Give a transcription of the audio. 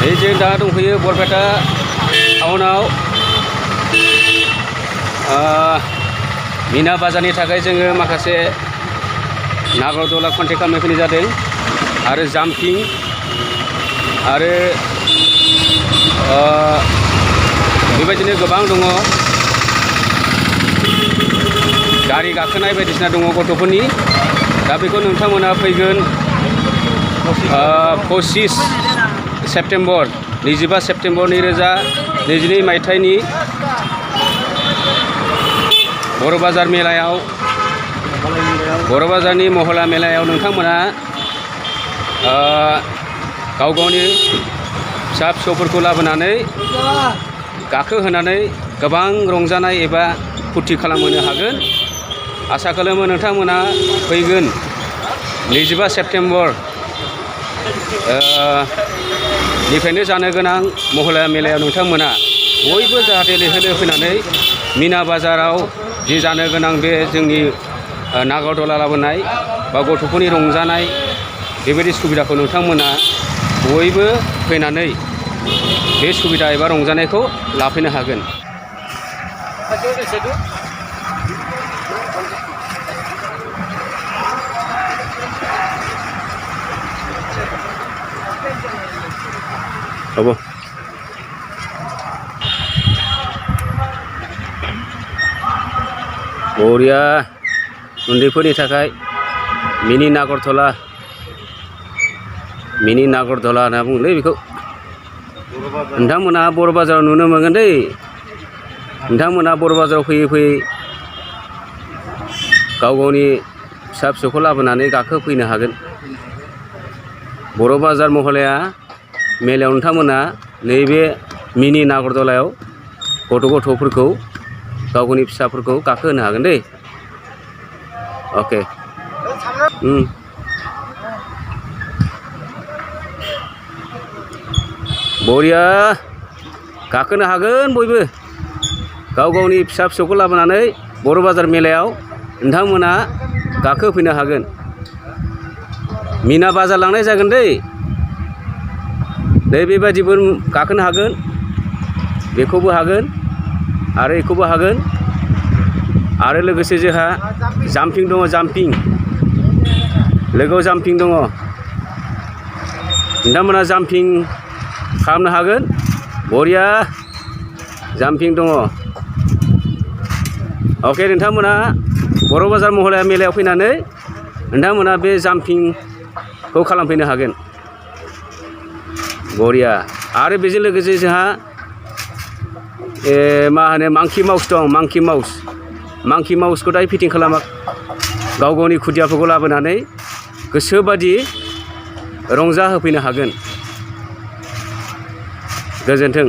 जों दा दंफैयो बरपेटा टाउनाव मीना बाजारनि थाखाय जोङो माखासे नागरदला कन्टेक्ट खालामनो फैनाय जादों आरो जाम्पिं आरो बेबायदिनो गोबां दङ गारि गाखोनाय बायदिसिना दङ गथ'फोरनि दा बेखौ नोंथांमोना फैगोन 25 सेप्तेम्बर 25 सेप्तेम्बर 2022 मायथाइनि बर' बाजार मेलायाव बर' बाजारनि महिला मेलायाव नोंथांमोना गाव गावनि फिसा फिसौफोरखौ लाबोनानै गाखोहोनानै गोबां रंजानाय एबा फुरथि खालामहोनो हागोन। आसा खालामो नोंथांमोना फैगोन 25 सेप्तेम्बर निफ्रायनो जानो गोनां महिला मेलायाव नोंथांमोना बयबो जाहाथे लैहोर फैनानै मीना बाजाराव जि जानो गोनां बे जोंनि नागरदला लाबोनाय बा गथ'फोरनि रंजानाय बेबायदि सुबिदाखौ नोंथांमोना बयबो फैनानै बे सुबिदा एबा रंजानायखौ लाफैनो हागोन। अब बरिया उन्दैफोरनि थाखाय मिनि नागरदला होनना बुङोलै बेखौ नोंथांमोना बर' बाजाराव नुनो मोनगोन दै। नोंथांमोना बर' बाजाराव फैयै गाव गावनि फिसा फिसौखौ लाबोनानै गाखोफैनो हागोन। बर' बाजार महिलाया मेलायाव नोंथांमोना नैबे मिनि नागरदलायाव गथ'फोरखौ गाव गावनि फिसाफोरखौ गाखोहोनो हागोन दै। अके बरिया गाखोनो हागोन बयबो गाव गावनि फिसा फिसौखौ लाबोनानै बर' बाजार मेलायाव नोंथांमोना गाखोफैनो हागोन। मीना बाजार लांनाय जागोन दै। बेबायदिबो गाखोनो हागोन बेखौबो हागोन आरो बेखौबो हागोन आरो लोगोसे जोंहा जाम्पिं दङ लोगोआव जाम्पिं दङ नोंथांमोना जाम्पिं खालामनो हागोन। बरिया जाम्पिं दङ। अके नोंथांमोना बर' बाजार महिला मेलायाव फैनानै नोंथांमोना बे जाम्पिंखौ खालामफैनो हागोन। बरिया आरो बेजों लोगोसे जोंहा मा होनो मांकि माउस दं मांकि माउसखौ दायो फिटिं खालामा गाव गावनि खुदियाफोरखौ लाबोनानै गोसोबादि रंजा होफैनो हागोन। गोजोन्थों।